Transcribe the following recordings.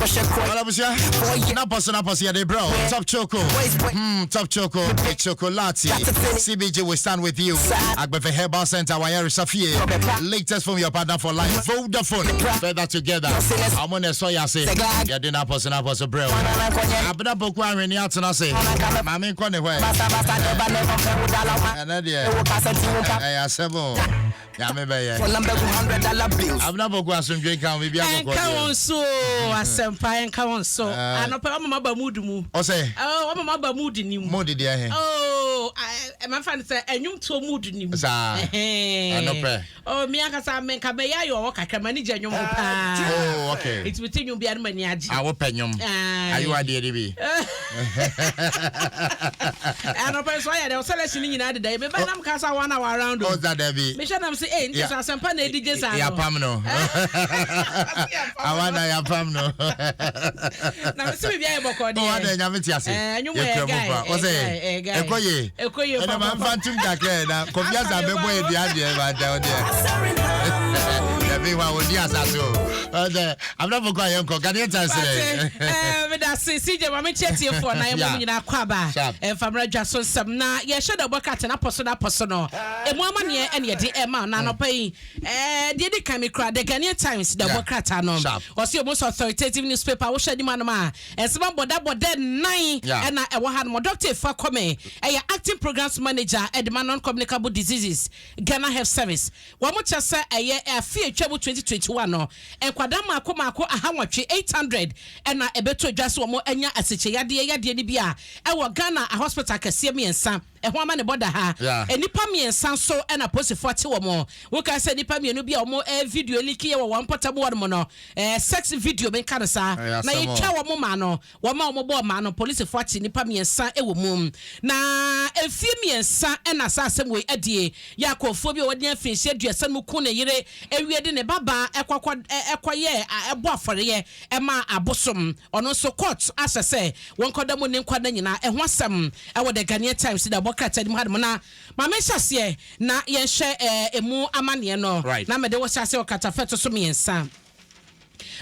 Abusua, napɔso napɔso yɛde brɛ wo. Top Choco, Top Choco, Chocolate, CBG, we stand with you. Agbefe Herbal Center, Wayaresa Fie, latest from your partner for life, Vodafone, further together. Ɔmo na ɛsɔ yɛ ase, yɛde napɔso napɔso brɛ wo. Abena Poku ahwene atena ase, maame nkɔ ne hɔ ɛ. Ɛnɛ deɛ, ɛyɛ asɛm o. Nyame bɛyɛ. Abena Poku, asomdwe nka wo, biribi akɔkɔ. Ɛnka wɔn so, asɛmpa ɛnka wɔn so. Anɔpɛ wɔn mama ba mood mu. Ɔsɛ? Oh, wɔn mama ba mood ni mu. Mood deɛ he? Oh, ɛmɛnfa no sɛ ɛnwomtoɔ mood ni mu. Saa anɔpɛ. Oh, mi ankasa mi nka bɛyɛ ayɛ ɔwɔ kakra ma ni gye nnwom ho paa. Oh, okay. Nti mi ti nnwom bi anum ani agye. Awo pɛ nnwom. Ayiwa deɛ de bi. Anɔpɛ nso ayɛ dɛ ɔsɛlɛsi ni nyinaa deda yi meba nam kasa one hour round o. Ɔza dɛbi. Mehwɛ nam sɛ ee nti sɛ asɛmpa na edi gye saa no. Yapam no. Awa na yapam no. Na mesi bibi ayɛ bɔkɔ deɛ. Ɔwa dɛ Nyame te ase. Ɛɛ nnwom yɛ guy. Ɔsɛ ɛkɔ ye. Ɛkɔ ye. Ɛnna maa nfa ntum kakra na Kofi Asa bɛbɔ yɛ dua deɛ ma da ɔdeɛ. Dabi wa odi asase o. Ɔsɛ Abena Poku a yɛnkɔ Ghanaian Times dɛ. Ɛɛ meda se CJ maame kyerɛ tiefoɔ na yɛn mu nyinaa kɔ aba. Mfamra dwa so nsɛm na yɛhyɛ dɛ ɔbɔ krataa na apɔ so na apɔ so no. Emu amaneɛ ɛna yɛde ɛma na anɔpa yi deɛ di kan mi kura The Ghanaian Times dɛ ɔbɔ krataa no. Ɔsi ɔmo sɛ authoritative newspaper wohyɛ anim anom a nsɛm abɔdabɔdɛ nnan ɛna ɛwɔ ha nom. Dr. Efua Kɔmɛ ɛyɛ acting programs manager ɛde ma non-communicable diseases, Ghana Health Service. Wɔn kyɛ sɛ ɛyɛ afi atwa mu 2021 no, nkwadaa mako mako 800, 800, ɛna ɛbɛto dwa so wɔn anya asikyeyadeɛ yadeɛ no bi a ɛwɔ Ghana hospital kɛseɛ mmiɛnsa ɛho ama ne bɔda ha. Nnipa mmiɛnsa nso ɛna polisifoɔ ate wɔn. Woka sɛ nnipa mmienu bi a wɔn video leak yɛ wɔ wɔn mpɔtam hɔ nom no, sex video bi nka no saa na yɛtwa wɔn ma no, wɔn a wɔn bɔ ɔmaa no, polisifoɔ ate nnipa mmiɛnsa wɔ mu. Na mfie 3 ɛna saa asɛm wei adie yɛ akɔfoɔ bi a wɔde afinhyia 30 mu kun ne yere ewie de ne babaa ɛkɔkɔ ɛkɔyɛ ɛbɔ afɔreɛ ɛma abosom, ɔno nso court ahyɛ sɛ wɔn kɔda mu ne nkwa nyinaa. Ɛho asɛm ɛwɔ The Ghanaian Times da bɔ krataa mu ha nom. Na maame nhyɛ aseɛ na yɛnhyɛ emu amanneɛ no. Na mɛde wɔ hyɛ aseɛ wɔ katafɛ to so mmiɛnsa.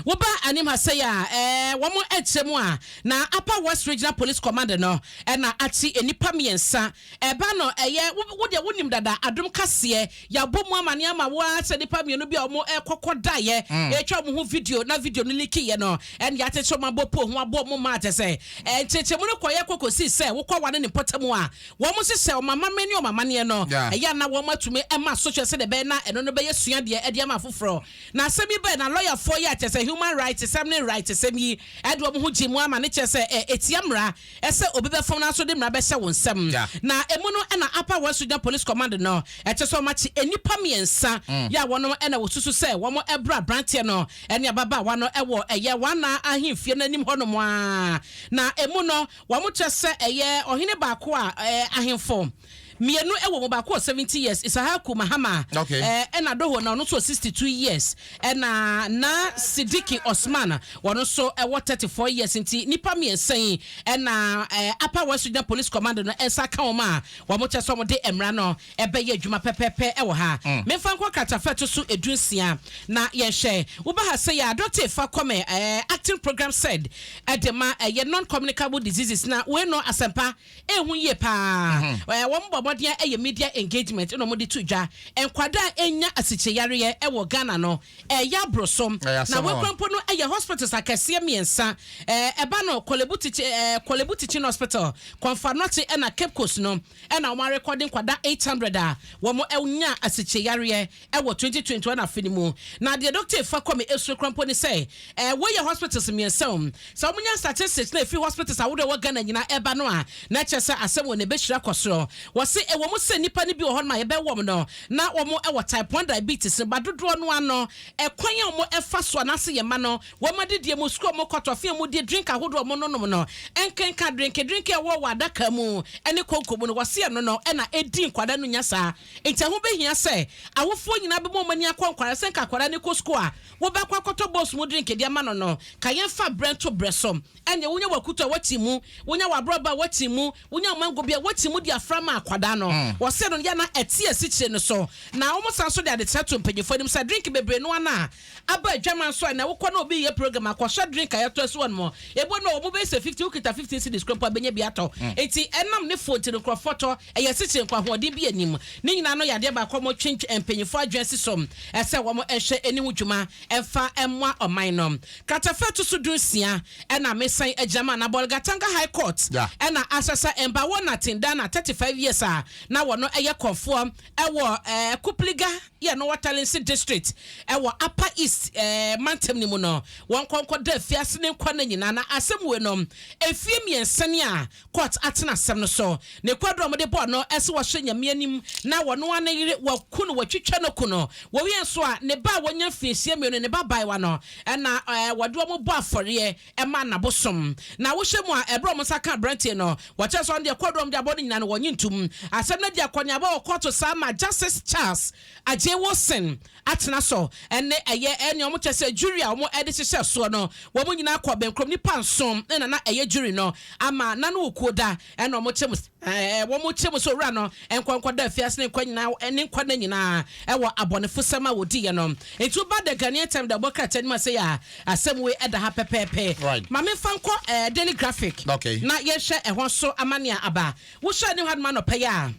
Woba anim ha sɛ a wɔn akyerɛ mu a na Upper West Regional Police Command no ɛna akyi nnipa mmiɛnsa. Ɛba no ɛyɛ wo deɛ wonim dada, Adom Kaseɛ yɛabɔ mu amane ama wo a sɛ nnipa mmienu bi a wɔn ɛkɔkɔ daeɛ ɛtwa wɔn ho video na video no leak yɛ no, ɛne yɛakyekyere wɔn abɔ po ho abɔ wɔn ma akyɛ sɛ nkyɛnkyɛnmu no kɔyɛ kɔkɔsi sɛ wokɔ wane ne mpɔtam a wɔn hyehyɛ wɔn amammerɛ ne wɔn amanneɛ no, ɛyɛ ana wɔn atumi ɛma asotwe sɛ de bɛyɛ na ɛno no bɛyɛ suadeɛ ɛde ama afoforɔ. Na asɛm yi bɛyɛ na lɔyafoɔ yi akyɛ sɛ human rights sɛm ne right sɛm yi ɛde wɔn ho gye mu ama ne kyerɛ sɛ ɛtia mmara ɛsɛ obi bɛfam na nso de mmara bɛhyɛ wɔn nsam. Na emu no ɛna Upper West Regional Police Command no ɛkyɛ sɛ wɔn akyi nnipa mmiɛnsa yɛ a wɔn ɛna wɔsusu sɛ wɔn ɛbra aberanteɛ no ɛne ababaawa no ɛwɔ ɛyɛ wɔn ahemfie no anim hɔnom a. Na emu no wɔn kyerɛ sɛ ɛyɛ ɔhene baako a ahemfo mmienu ɛwɔ mu, baako wɔ 70 years, Isahaku Mahama, ɛna Doho na ɔno nso wɔ 62 years, ɛna na Sidiki Osman, wɔn nso ɛwɔ 34 years. Nti nipa mmiɛnsa yi ɛna Upper West Regional Police Command no ɛnsa ka wɔn a wɔn kyerɛ sɛ wɔn de mmara no ɛbɛyɛ adwuma pɛpɛɛpɛ ɛwɔ ha. Memfa nkɔ kratafɛ to so 16 na yɛhwɛ. Woba ha sɛ yɛ Adɔte Fa Kɔmɛ, acting program said ɛde ma ɛyɛ non-communicable diseases. Na wei no asɛmpa ehu yie paa. Wɔn bɔ mmɔden ɛyɛ media engagement ɛna wɔn de to dwa nkwadaa enya asikyeyareɛ ɛwɔ Ghana no ɛyɛ aboro so. Na wɔkura mpo no ɛyɛ hospitals akɛseɛ mmiɛnsa, ɛba no Korle Bu Teaching Hospital, Komfo Anokye ɛna Cape Coast no, ɛna wɔn arekɔde nkwadaa 800 a wɔn ɛnya asikyeyareɛ ɛwɔ 2021 afe no mu. Na deɛ Dr. Efa Kɔmi esuro kura mpo ne sɛ wɔyɛ hospitals mmiɛnsa o, sɛ wɔn nya statistics na efi hospitals ahodoɔ ɛwɔ Ghana nyinaa ɛba no a, na kyerɛ sɛ asɛm wɔ ne bɛhyira kɔ soro. Wɔsi ɛwɔ mu sɛ nipa no bi wɔ hɔ nom a yɛbɛwɔ wɔn no na wɔn ɛwɔ type 1 diabetes no ba, dodoɔ no ano ɛkwan a wɔn ɛfa so anaasɛ yɛn ma no wɔn adidie mu, sukuu wɔn kɔtɔ fi wɔn di, drink ahodoɔ wɔn nonom no, nkenka drink drink ɛwɔ wɔ adaka mu ɛne konko mu no, wɔsi ɛno no ɛna edi nkwadaa no nya saa. Nti ɛho bɛhia sɛ awofoɔ nyinaa bɛbɔ wɔn ani akɔ nkwadaa sɛ nka akwadaa no kɔ sukuu a wɔbɛkɔ akɔtɔ box mu drink de ama no, ka yɛn fa brɛ nto brɛ so. Ɛnna wonya wakutu a wɔkyi mu, wonya waborɔba a wɔkyi mu, wonya mango bi a wɔkyi mu de afra ma akwadaa. nkɔdaa no. Wɔse no yɛ na ɛte asikyire no so. Na wɔn san so de adekyerɛ to mpanyinfoɔ anim sɛ drink bebree no ana aba adwaman so a na wokɔ na obi yɛ program akɔhyɛ drink a yɛtɔ asi hɔ nom. Ebi no wɔn bɛyɛ sɛ 50, wokita 15 cedis kura mpo a, bɛnya bi atɔ. Eti ɛnam ne fo nti no, nkurɔfoɔ tɔ. Ɛyɛ asikyire nkɔ, ahoɔden bi anim ne nyinaa no yɛ adeɛ baako a wɔtwe mpanyinfoɔ adwene si so ɛsɛ wɔn ɛhwɛ ɛne ho dwuma ɛmfa ɛmmoa ɔman no. Kratafa to so 16 ɛna mesan agyina mu a na Bolgatanga High Court ɛna asasa mbawo na Tindana, 35 years a na wɔno ɛyɛ kɔnfoɔ ɛwɔ Kupliga yɛ no Talensi District ɛwɔ Upper East mantam no mu no, wɔn nkɔnkɔ da afiase ne nkwa no nyinaa. Na asɛm wei no, efie 3 ne a court atena asɛm no so ne kwaduro a wɔde bɔɔ no ɛsɛ wɔhyɛ Nyame anim na wɔno ano yere wɔku no, wɔtwitwa no ku no. Wɔwie nso a, ne ba a wɔnya mfinhyia 2, ne ba baayewa no, ɛna wɔde wɔn bɔ afɔreɛ ɛma n'abosom. Na wohyɛ mu a, ɛberɛ a wɔn nsa ka aberanteɛ no, wɔkyerɛ sɛ ɔno deɛ, kwaduro a wɔde abɔ no nyinaa no, wɔnye ntum. Asɛm no di akɔneaba wɔ kɔɔto saa ma Justice Charles Agye Wilson atena so ɛne ɛyɛ ɛne ɔmo kyɛ sɛ jury a ɔmo ɛde hyehyɛ soɔ no, wɔn nyinaa kɔ bɛnkurom nipa nson ɛna na ɛyɛ jury no ama nanu okuo da ɛna ɔmo kyɛ mu wɔn kyɛ mu sɛ owura no nkɔnkɔ da afiase ne nkwa nyinaa ne nkwa no nyinaa ɛwɔ abɔnefosɛm a wɔdi yɛ no. Nti woba The Ghanaian Times da bɔ krataa no mu ase yɛ a, asɛm wei ɛda ha pɛpɛɛpɛ. Maame, fa nkɔ Daily Graphic na yɛhwɛ ɛhɔ so amanea aba. Wohyɛ ne hɔ anoma nɔpɛ yɛ a,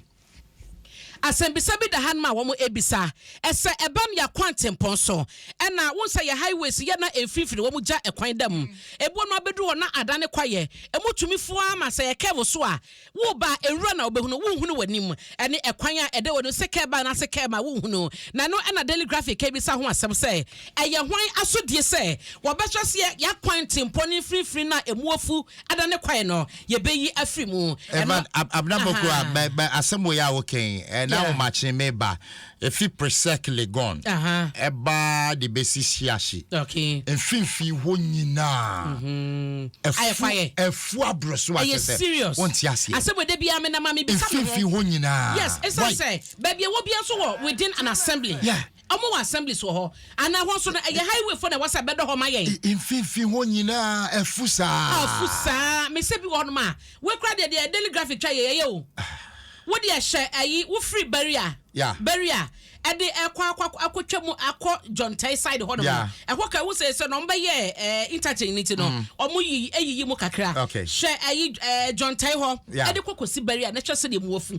asɛmbisa bi da hanom a wɔn ebisa ɛsɛ ɛba no yɛ akwantempɔn so ɛna wɔn sɛ yɛ highways yɛ na mfimfini wɔn gya ɛkwan da mu. Ebuo no abɛduru hɔ na adane kwayɛ emu tumi fua ama sɛ yɛ curve so a, woba ewura na wobɛhunu, wonhunu w'anim ɛne ɛkwan a ɛda w'anim sɛ curve a n'ase curve a wonhunu. Na ɛno ɛna Daily Graphic ebisa ho asɛm sɛ ɛyɛ hwan asodie sɛ wɔbɛhwɛ sɛ yɛakwan tempɔn ne mfimfini na emu afu adane kwae no yɛbɛyi afiri mu. Ɛno Abena Boko a bɛ asɛm wɔ yi a wɔkɛn na wɔmakye me ba efi Presec Legon ɛba de bɛsi Shiashi mfimfini hɔ nyinaa ayɛ kwaeɛ. Ɛfu aboro so ɛyɛ akyɛ sɛ serious. Wɔnte aseɛ. Asɛm wɔ de bia me na ma me bisa me mfimfini ho hɔ nyinaa. Yes, ɛsiane Why? sɛ baabi a ɛwɔ bia nso wɔ within an assembly. Ɔmo wɔ assemblies wɔ hɔ anaa hɔ nso no, ɛyɛ highway fo na ɛwɔ sɛ ɛbɛdɔ hɔ ma yɛn. Mfimfini hɔ nyinaa ɛfu saa. Afu saa. Mesɛ bi wɔ hɔnom a wekura deɛ Daily Graphic twa yɛ yɛyɛ o. Wode ɛhyɛ ayi wofiri Barrier Barrier ɛde ɛkɔ akɔ akɔtwa mu akɔ John Tai side hɔ nom. Ɛhɔ ka ewu sɛ na ɔmo bɛyɛ interchange ne ti no, ɔmo yi eyiyi mu kakra. Hyɛ ayi John Tai hɔ ɛde kɔ kɔsi Barrier na hwɛ sɛ deɛ mu wafu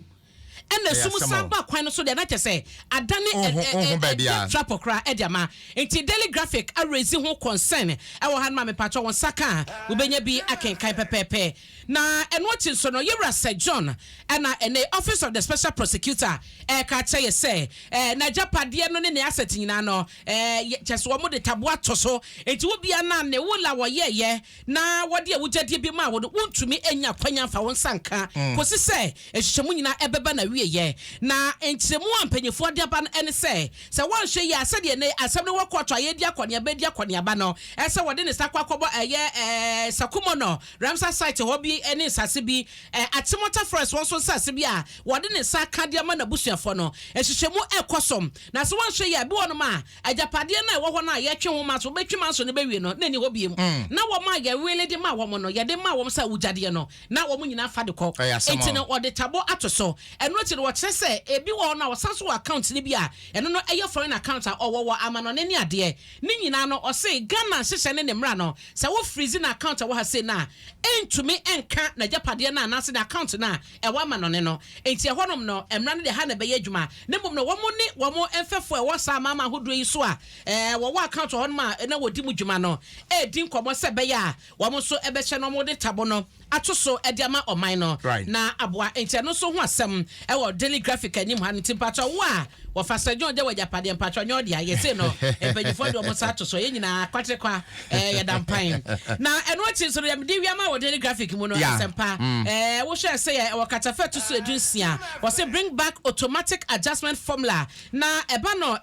ɛna Ɛyɛ esum asɛm san o. ba kwan no so deɛ na kyɛ sɛ adane Wohu baabi a. Trap koraa ɛde ama. Nti Daily Graphic arezi ho concern ɛwɔ ha no ma mepatɔ wɔn nsa ka a, wobɛnya bi akenkan pɛpɛɛpɛ. Na ɛno akyi nso no, yɛwura Sir John ɛna ɛnɛ Office of the Special Prosecutor ɛka kyerɛ yɛ sɛ n'agyapadeɛ no ne ne asset nyinaa no kyɛ sɛ wɔn de taboa to so. Nti wo bia na ne wo la wɔyɛɛyɛ na wɔde awugyadeɛ bi ma wo no, wontumi anya kwanya mfa wo nsa nka kɔsi sɛ nhyehyɛmu nyinaa ɛbɛba na wieyɛ. Na nkyerɛmu a mpanyinfoɔ de aba no ɛne sɛ wɔnhwɛ yie a, sɛdeɛ ne asɛm no wɔ kɔɔto a yɛdi akɔneaba di akɔneaba no, ɛsɛ wɔde ne nsa akɔ akɔbɔ ɛyɛ Sakumo no Ramsar site hɔ bi ne nsase bi, Achimota Forest wɔn nso nsase bi a wɔde ne nsa aka de ama n'abusuafoɔ no, nhyehyɛmu ɛkɔ so. Na sɛ wɔnhwɛ yie a, bi wɔ nom a agyapadeɛ no a ɛwɔ hɔ no a yɛtwe ho ma so, wɔbɛtwe ma so no bɛwie no na ɛni hɔ biem na wɔn a yɛwele de ma wɔn no, yɛde ma wɔn sɛ awugyadeɛ no, na wɔn nyinaa fa de kɔ. Ɛyɛ asɛm nti o. no wɔde tabo ato so. Ɛno akyi no, wɔkyerɛ sɛ ebi wɔ hɔ no a wɔsan so wɔ account no bi a ɛno no ɛyɛ foreign account a ɔwɔ wɔ amanɔne ne adeɛ ne nyinaa no, ɔse Ghana nhyehyɛ ne ne mmara no sɛ wo freeze na account a ɛwɔ ha sei no a, ɛntumi ɛnka n'agyapadeɛ no anaasɛ ne account no a ɛwɔ amanɔne no. Nti ɛhɔnom no, mmara no deɛ ha na ɛbɛyɛ adwuma. Ne mmom no, wɔn ne wɔn mfɛfoɔ a ɛwɔ saa amaama ahodoɔ yi so a wɔwɔ account wɔ hɔnom a na wɔdi mu dwuma no ɛredi nkɔmmɔ sɛ ɛbɛyɛ a wɔn nso ɛbɛhyɛ no, wɔn de tabo no ato so ɛde ama ɔman no na aboa. Nti ɛno nso ho asɛm ɛwɔ Daily Graphic anim ha no. Nti mpatwa wo a wɔfa sɛ John gye wɔ agyapadeɛ, mpatwa nyɛ ɔde a yɛse no, mpanyinfoɔ de wɔn nsa ato so. Yɛn nyinaa kwatere kwa yɛda mpan. Na ɛno akyi nso no, yɛmde wiama wɔ Daily Graphic mu no. Asɛmpa wohwɛ sɛ yɛ ɛwɔ katafɛ to so 60, wɔse "Bring back automatic adjustment formula". Na ɛba no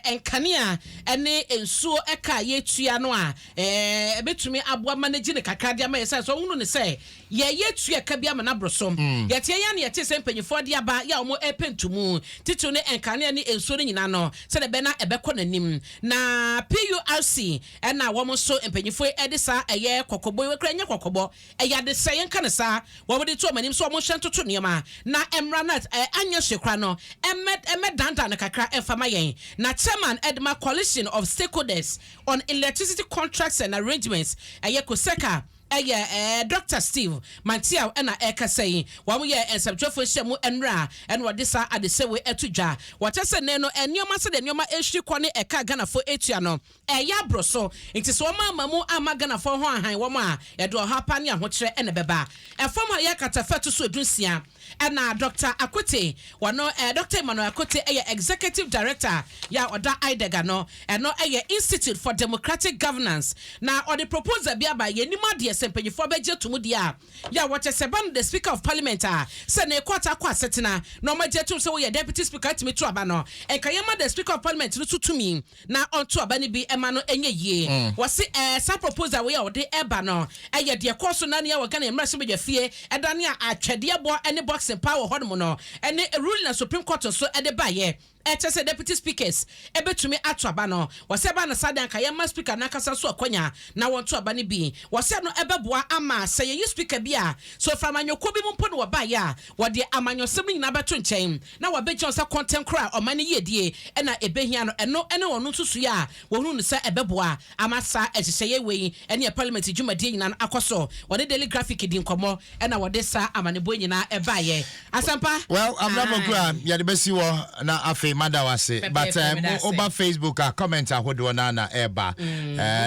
nkanea ɛne nsuo ɛka a yɛtua no a, ɛbɛtumi aboa manage ne kakra de ama yɛ sɛ ɔhunu ne sɛ sɛ yɛyɛ tua ka bi ama no aboro so. Yɛteɛ yɛn na yɛte sɛ mpanyinfoɔ de aba yɛ a wɔn ɛpɛ ntumu titiriw ne nkanea ne nsuo no nyinaa no sɛdeɛ ɛbɛyɛ na ɛbɛkɔ n'anim. Na PURC ɛna wɔn nso mpanyinfoɔ yi ɛde saa ɛyɛ kɔkɔbɔ yi, wɔkura nyɛ kɔkɔbɔ, ɛyɛ adesrɛ, yɛnka no saa, wɔn de to wɔn anim sɛ wɔn nhyɛ ntoto nneɛma na mmra na anyɛ hwee koraa no ɛmmɛ dandan no kakra ɛmfa ma yɛn. Na chairman ɛde ma Coalition of Stakeholders on Electricity Contracts and Arrangements, ɛyɛ COSECA, ɛyɛ Dr Steve Mantiaw ɛna ɛkasa yi. Wɔn yɛ nsɛmtwerɛfoɔ ahyia mu nnura ɛna wɔde saa adesɛwe ɛto dwa. Wɔkyɛ sɛ nne no nneɛma sɛdeɛ nneɛma ɛhwiri kɔ ne ɛka Ghanafoɔ etua no ɛyɛ aboro so, nti sɛ wɔn ama mu ama Ghanafoɔ ho ahan wɔn a, yɛde ɔhaw pa ne ahokyerɛ ɛna ɛbɛba. Ɛfam ha yɛ katafɛ to so 16 ɛna Dr Akote wɔno Dr Emmanuel Akote ɛyɛ executive director yɛ a ɔda IDEG ano, ɛno ɛyɛ Institute for Democratic Governance, na ɔde proposal bi aba. Yɛnim adeɛ sɛ mpanyinfoɔ bɛgye to mu deɛ a yɛ a wɔkyɛ sɛ ba no the Speaker of Parliament a sɛ ne court akɔ asetena na ɔmo agye tom sɛ wɔyɛ deputy speaker atumi to aba no, ɛnka yɛma the Speaker of Parliament no so tumi na ɔnto aba no bi ɛma no ɛnyɛ yie. Wɔsi saa proposal wei a wɔde ɛba no ɛyɛ deɛ kɔɔ so nani a wɔ Ghana mmerɛ sɛ bɛdwa fie ɛda ne a atwɛdeɛ bɔ ɛne boxing paa wɔ hɔnom no, ɛne ruling na Supreme Court nso ɛde baayɛ ɛkyɛ sɛ deputy speakers ɛbɛtumi ato aba no. Wɔsɛ ba no saa de anka yɛma speaker n'ankasa so akɔnya na wɔnto aba no bi. Wɔsɛ no ɛbɛboa ama sɛ yɛyi speaker bi a so fra amanyɔkuo bi mu mpo no wɔbaeɛ a, wɔde amanyɔsɛm no nyinaa bɛto nkyɛn na wɔbɛgyina sɛ kɔntɛn a ɔman no yiedie ɛna ɛbɛhia no. Ɛno ɛne ɔno nso so a wɔhunu no sɛ ɛbɛboa ama saa ɛhyehyɛeɛ wei ɛne parliament dwumadie nyinaa no akɔ so. Wɔde Daily Graphic di nkɔmmɔ ɛna wɔde saa amanebɔ nyinaa ɛbaeɛ, Asɛmpa. Well, amnamokura yɛde bɛsi wɔ na afei mada wo ase, but woba Facebook a, comment ahodoɔ no na ɛba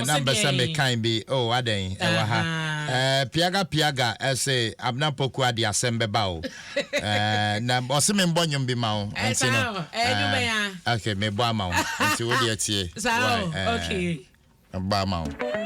na mbɛ sɛ mekan bi. Oh, adɛn ɛwɔ ha? Piaga Piaga ɛsɛ Abena Poku ade asɛm bɛba o, na ɔse membɔ nnwom bi ma wo nti no, okay, mebɔ ama wo nti wode atie. Okay. Bɔ ama wo.